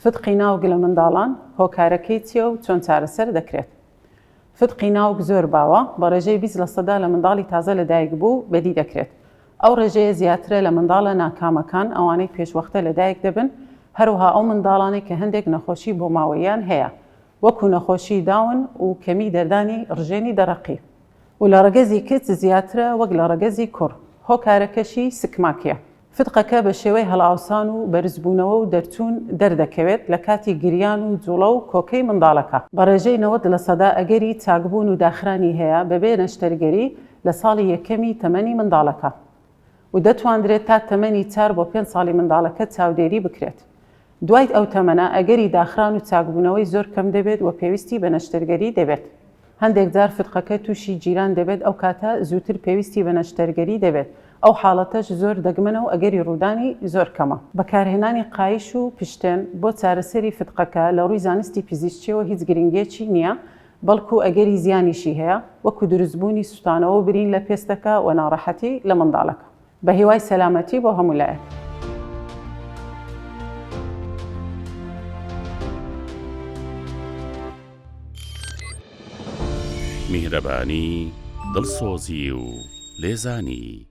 فتقی ناوک لە منداڵان، هۆکارەکەی چییە و چۆن چارەسەر دەکرێت؟ فتقی ناوک زۆر باوە، بە ڕێژەی 20 لەسەدا لە منداڵی تازە لەدایکبوو بەدی دەکرێت. ئەو ڕێژەیە زیاترە لە منداڵە ناکامەکان، ئەوانەی پێشوەختە لەدایک دەبن، هەروەها ئەو منداڵانەی کە هەندێک نەخۆشی بۆماوەییان هەیە، وەکو نەخۆشی داون و کەمی دەردانی ڕژێنی دەڕەقی. و لە ڕەگەزی کچ زیاترە وەک لە ڕەگەزی کوڕ، هۆکارەکەشی سکماکیە. فتقەکە بە شێوەی هەڵئاوسان و بەرزبوونەوە و دەرچوون دەردەکەوێت لە کاتی گریان و جوڵە و کۆکەی منداڵەکە. بە ڕێژەی 90 لەسەدا ئەگەری چاکبوون و داخرانی هەیە بەبێ نەشتەرگەری لە ساڵی یەکەمی تەمەنی منداڵەکە و دەتواندرێت تا تەمەنی چار بۆ پێنج ساڵی منداڵەکە چاودێری بکرێت. دوای ئەو تەمەنە ئەگەری داخران و چاکبوونەوەی زۆر کەم دەبێت و پێویستی بە نەشتەرگەری دەبێت. هەندێک جار فتقەکە تووشی گیران دەبێت ئەو کاتە زووتر پێویستی بە نەشتەرگەری دەبێت، ئەو حاڵەتەش زۆر دەگمەنە و ئەگەری ڕوودانی زۆر کەمە. بەکارهێنانی قایش و پشتێن بۆ چارەسەری فتقەکە لە ڕووی زانستی پزیشکییەوە هیچ گرنگییەکی نییە، بەڵکو ئەگەری زیانیشی هەیە، وەکو دروستبوونی سوتانەوە و برین لە پێستەکە و ناڕەحەتی لە منداڵەکە. بە هیوای سەلامەتی بۆ هەموو لایەک. میهرەبانی، دڵسۆزی و لێزانی.